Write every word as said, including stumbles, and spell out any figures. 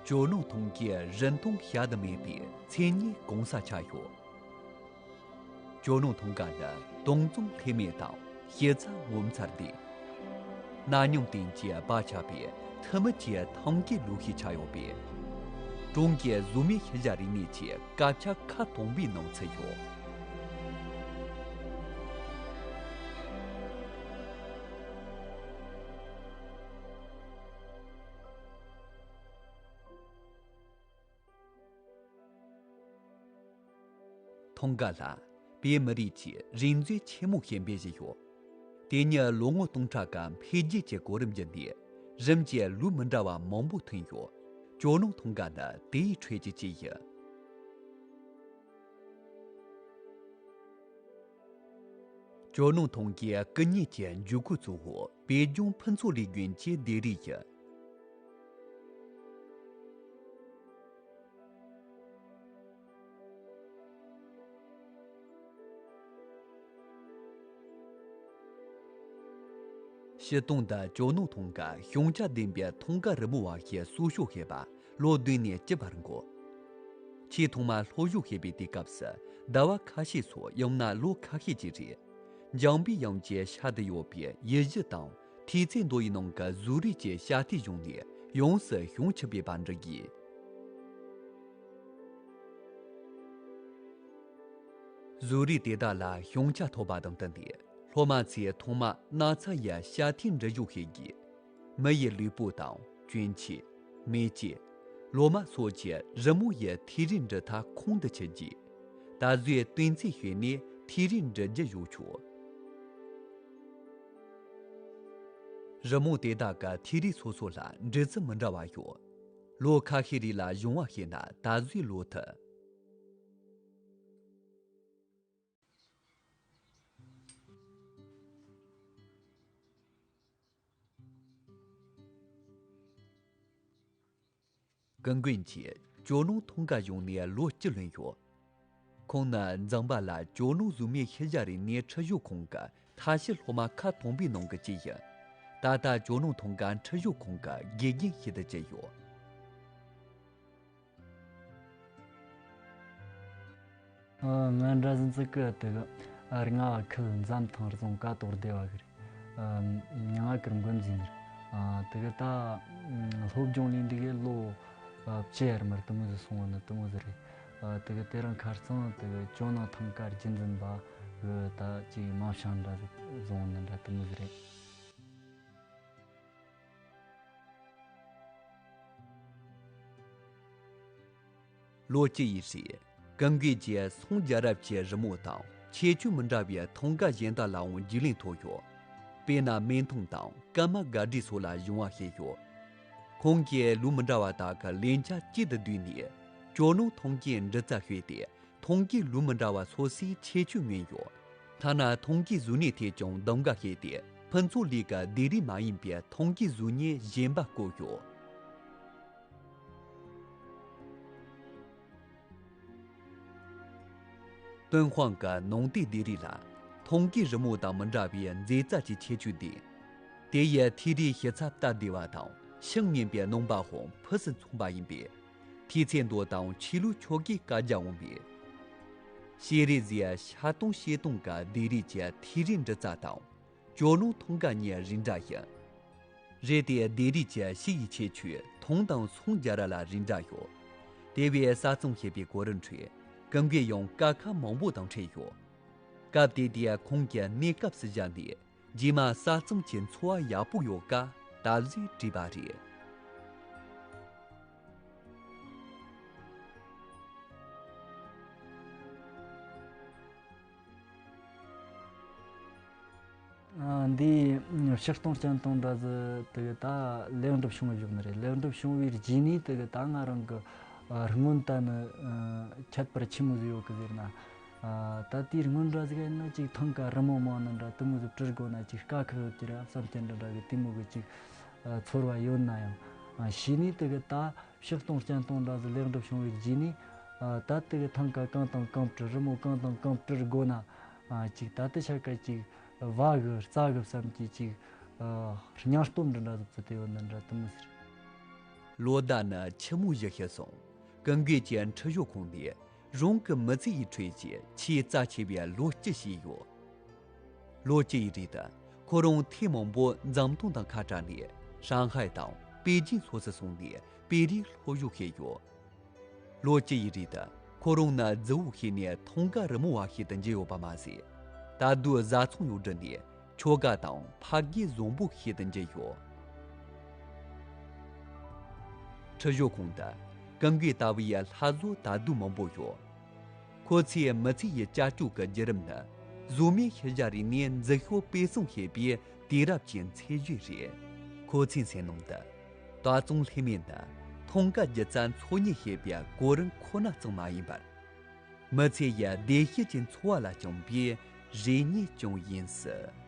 ཇོ་ནང་ཐང་གའི་རིན་ཐང་གཞལ་དུ་མེད་པའི་མཚན་སྙན་གང་ས་ཆགས་ཡོད། ཇོ་ནང་ཐང་ག་ནི་སྟོང་རྩོམ་ལྷད་མེད་དང་ཞིབ་ཚགས་ངོ་མཚར་ཏེ། གནའ་ཉམས་ལྡན་གྱི་སྦ་ཆགས་པའི་ཐུ་མི་གྱི་ཐང་གའི་ལོ་ཤས་ཆགས་ཡོད་པས། གྲོང་གི་གཟུགས་མེད་ཤུལ་བཞག་རིག་གནས་ཀྱི་སྐབས་ཆ་ཁ་སྟོང་པའི་ནང་ཚུད་ཡོད། ཐང་ག་ལ་བོད་མི་རིགས་ཀྱི་རིག་མཛོད་ཆེན་མོ་ཞེས་འབོད་བཞིན་ཡོད། དེ་ཉིད་ལོ་ངོ་སྟོང་ཕྲག་གི་འཕེལ་རྒྱས་ཀྱི་གོ་རིམ་བརྒྱུད་ནས་རིམ་གྱིས་ལུགས་མི་འདྲ་བ་མང་པོ་ཐོན་ཡོད། ཇོ་ནང་ཐང་ག་ནི་དེའི་ཁྲོད་ཀྱི་གཅིག་ཡིན། ཇོ་ནང་ཐང་གའི་སྐུ་ཉིད་ཀྱི་འཇུག་སྒོ་གཙོ་བོ་བོད་ལྗོངས་ཕུན་ཚོགས་གླིང་དགོན་གྱི་ལྡེབས་རིས་ཡིན། སྤྱིར་བཏང་དུ་ཇོ་ནང་ཐང་ག་ཞིང་ཆ་ལྡན་པའི་ཐང་ག་རི་མོ་བ་ཞིག་གསོ་སྐྱོང་བྱེད་པ་ལོ་བདུན་ནས་བཅུ་བར་འགོར། ཆེས་ཐོག་མར་སློབ་སྦྱོང་བྱེད་པའི་དུས་སྐབས་སུ་ཟླ་བ་ཁ་ཤས་སོགས་ཡང་ན་ལོ་ཁ་ཤས་ཀྱི་རིང་འཇང་པའི་གཡང་ཆའི་ཤ་དུ་ཡོད་པའི་ཡུལ་གཞི་དང་ཐིག་ཚད་མདོ་ཡི་ནང་གི་གཟུགས་རིས་ཀྱི་བྱ་ཐིག་གཞུང་ནས་ཡོངས་སུ་གཞུང་ཆུབ་པའི་བར་འབྲི་དགོས། གཟུགས་རིས་དེ་དག་ལ་ཞིང་ཆ་ཐོབ་པ་དང་བསྟུན་ཏེ་སློབ་མ་ཚོས་ཐོག་མར་ནགས་ཚལ་ཡི་བྱ་ཐིག་འབྲི་སྦྱོར་བྱེད་དགོས། མི་ཡི་ལུས་པོ་དང་གྱོན་ཆས། མེ་ལྕེ། ལོ་མ་སོགས་ཀྱི་རི་མོ་ཡི་ཐིག་རིས་འབྲི་ཐབས་ཁོང་དུ་ཆུད་རྗེས། ད་གཟོད་སྟོན་རྩིས་བྱས་ནས་ཐིག་རིས་འབྲི་རྒྱུ་བཞག་ཆོག། རི་མོ་དེ་དག་གི་ཐིག་རིས་སོ་སོ་ལ་འབྲི་ཚུལ་མི་འདྲ་བ་ཡོད། ལོ་ཁ་ཤས་རིང་ལ་སྦྱོང་བ་བྱས་ན་ད་གཟོད་ལོ་ཐུབ། སྐུ་མགོན་གྱིས་ཇོ་ནང་ཐང་ག་བཞེངས་ནས་ལོ་བཅུ་ལོན་ཡོད། ཁོང་ནི་འཛམ་བུ་གླིང་ཇོ་ནང་གཟུགས་མེད་ཤུལ་བཞག་རིག་གནས་ཁྲིད་ཞུགས་ཁང་གི་མཐའ་བཞི་སློབ་མ་ཁག་དང་པོའི་ནང་གི་གཅིག་ཡིན། ད་ལྟ་ཇོ་ནང་ཐང་ག་ཁྲིད་ཞུགས་ཁང་གི་དགེ་རྒན་ཞིག་ཏུ་བྱས་ཡོད། ཨ། ང་འདྲ་ཟིན་ཙི་གི་དེ་གི་ཨ་རི་ང་བ་ཁུལ་འཛམ་ཐང་རྫོང་ཀ་དོག་སྡེ་བ་གི་རེད། ཨ། མྱིང་ང་ཀིར་མགོན་ཟེར་ནི་རེད། ཨ། དེ་གི་ད་སློབ་སྦྱོང་ལས་འདི་གི་ལོ་ཨ་བཅུ་ཡར་མར་དུ་མོ་ཟིག་སོང་བ་ནི་དུ་མོ་ཟིག་རེད། ཨ། དེ་གི་དེ་རིང་ཁ་རྩང་དེ་གི་ཇོ་ནང་ཐང་ག་རྒྱུན་འཛིན་པ་གི་ད་ཅིག་མ་བྱང་འདྲ་ཟིག་བཟུང་ནི་འདྲ་དུ་མོ་ཟིག་རེད། ལོ་བཅུ་ཡི་རིང་ཀུན་དགའ་གིས་སངས་རྒྱས་རབ་ཀྱི་རི་མོ་དང་ཁྱད་ཆོས་མི་འདྲ་བའི་ཐང་ག་གཞན་དག་ལའང་རྒྱུས་ལོན་ཐོབ་ཡོད། དཔེར་ན་སྨན་ཐང་དང་ཀརྨ་དགའ་བགྲེས་སོགས་ལ་སྦྱོང་བ་བྱས་ཡོད། ཁོང་གིས་ལུགས་མི་འདྲ་བ་དག་གི་ལན་ཆ་གཅིག་ཏུ་བསྡུས་ནས་ཇོ་ནང་ཐང་གའི་འབྲི་རྩལ་བཤད་དེ། ཐང་གའི་ལུགས་མི་འདྲ་བ་སོ་སོའི་ཁྱད་ཆོས་མངོན་ཡོད། ཐ་ན་ཐང་གའི་གཟུགས་བརྙན་ཐད་ཀྱང་གདམ་ག་བྱས་ཏེ་ཕུན་ཚོགས་གླིང་གི་ལྡེབས་རིས་མ་ཡིན་པའི་ཐང་གའི་གཟུགས་བརྙན་གཞན་པ་བཀོད་ཡོད། ཏུན་ཧོང་གི་ནང་བསྟན་ལྡེབས་རིས་ལ་ཐང་གའི་རི་མོ་དང་མི་འདྲ་བའི་མཛེས་རྩལ་གྱི་ཁྱད་ཆོས་ལྡན། དེ་ཡི་ཐིག་རིས་ཞིབ་ཚགས་སྟབས་བདེ་བ་དང་ཤིང་སྨྱོན་པའི་རྣམ་པའང་ཕུན་སུམ་ཚོགས་པ་ཡིན་པས། ཐིག་ཚད་མདོ་དང་ཆོས་ལུགས་ཆོ་གའི་བཀའ་རྒྱ་འོང་བས། ཤེས་རིག་ཟེར་ཤ་སྟོང་ཤེས་སྟོང་གི་ལྡེབས་རིས་ཀྱི་ཐིག་རིས་འབྲི་རྩལ་དང་། ཇོ་ནང་ཐང་ག་གཉིས་རིགས་འདྲ་ཡིན། རེད་དེ་ལྡེབས་རིས་ཀྱི་ཤུལ་ཡི་ཁྱད་ཆོས་ཐང་དང་སངས་རྒྱས་རབ་ལ་རིགས་འདྲ་ཡོད། དེ་བས་གསར་རྩོམ་བྱེད་པའི་གོ་རིམ་ཁྲོད་ཀུན་དགའ་ཡང་དཀའ་ཁག་མང་པོ་དང་འཕྲད་ཡོད། སྐབས་དེ་དུས་ཁོང་གིས་གནས་སྐབས་སུ་བཞག་ནས། རྗེས་མ་གསར་རྩོམ་གྱི་འཚོ་བ་ཡག་པོ་ཡོད་དཀའ་ད་གཟོད་བྲིས་པ་རེད། ཨ། འདི་ཕྱི་སྟོང་སྤྱན་སྟོང་འདྲ་ཟིག་དེ་གི་ད་ལེགས་འགྲུབ་བྱུང་བའི་བཞག་ནི་རེད། ལེགས་འགྲུབ་བྱུང་བའི་རྗེས་ནས་དེ་གི་ད་ང་རང་གི་ཨ་སྔོན་ད་ནི་ཨ་ཁྱད་པར་ཆི་མོ་ཟིག་ཡོད་གི་ཟེར་ན། ཨ། ད་དེའི་སྔོན་འདྲ་ཟིག་ཡིན་ན་ཅིག་ཐང་ག་རི་མོ་མང་ནི་འདྲ་དེ་མོ་ཟིག་བྲི་དགོས་ན་ཅིག་དཀའ་ཁག་ཡོད་ཀྱི་རེད་བསམ་གྱི་འདྲ་འདྲ་གི་དེ་མོ་གི་ཅིག་ཨ་ཚོར་བ་ཡོད་ན་ཡང་། ཨ། གཞི་ནས་དེ་གི་ད་ཕྱི་སྟོང་སྤྱན་སྟོང་འདྲ་ཟིག་ལེགས་འགྲུབ་བྱུང་བའི་རྗེས་ནས། ཨ། ད་དེ་གི་ཐང་ག་གང་དང་གང་བྲི་རི་མོ་གང་དང་གང་བྲི་དགོས་ན། ཨ། ཅིག་ད་དེ་ཆ་ག་ཅིག་བ་གི་རྩ་གི་བསམ་གྱི་ཅིག་ཨ་སྙིང་སྟོབས་འདྲ་འདྲ་ཟིག་བརྩི་དེ་ཡོད་ནི་འདྲ་དེ་མོ་ཟིག་རེད། ལོ་ཟླ་ནི་ཆི་མོ་བཞི་བྱས་སོང་། ཀུན་དགའ་གྱིས་ཁྲི་བཞུགས་ཁོངས་ནས་རང་གི་མི་ཚེ་ཡི་ཁྲོད་ཀྱི་ཆེས་རྩ་ཆེ་བའི་ལོ་བཅུ་བྱས་ཡོད། ལོ་བཅུ་ཡི་རིང་དུ་ཁོ་རང་ཐེངས་མང་པོ་འཛམ་གླིང་དང་ཁ་བྲལ་ནས། ཧྲང་ཧའེ་དང་པེ་ཅིན་སོགས་སུ་སོང་ནས་པེ་རིགས་སློབ་སྦྱོང་བྱས་ཡོད། ལོ་བཅུ་ཡི་རིང་དུ་ཁོ་རང་ནི་རྫི་བོ་ཞིག་ནས་ཐང་ག་རི་མོ་བ་ཞིག་ཏུ་འགྱུར་ཡོད་པ་མ་ཟད། ད་དུང་བཟའ་ཚང་ཡང་བསྒྲུབས་ནས་ཁྱོ་ག་དང་ཕ་གིའི་བཟང་པོ་ཞིག་ཏུ་འགྱུར་ཡོད། ཁྲི་བཞུགས་ཁོངས་དུ་ཀུན་དགའ་ལྟ་བུའི་ལྷ་བཟོ་ད་དུང་མང་པོ་ཡོད། ཁོ་ཚོའི་མི་ཚེ་ཡི་བྱ་སྤྱོད་ཀྱི་བརྒྱུད་རིམ་ནི་གཟུགས་མེད་ཤུལ་བཞག་རིག་གནས་འཛུགས་སྐྱོང་སྤེལ་གསུམ་བྱེད་པའི་དུས་རབས་ཀྱི་ཚད་གཞི་རེད། ཁོ་ཚོའི་སེམས་ནང་དུ་ད་དུང་ལྷད་མེད་ནི་ཐང་ག་སྒྱུ་རྩལ་འཚོལ་སྙེག་བྱེད་པའི་གོ་རིམ་ཁོ་ན་ཙམ་མ་ཡིན་པར། མི་ཚེ་ཡི་བདེ་སྐྱིད་ཀྱི་འཚོ་བ་ལ་བཅངས་པའི་རེ་སྙེག་ཀྱང་ཡིན་སྲིད།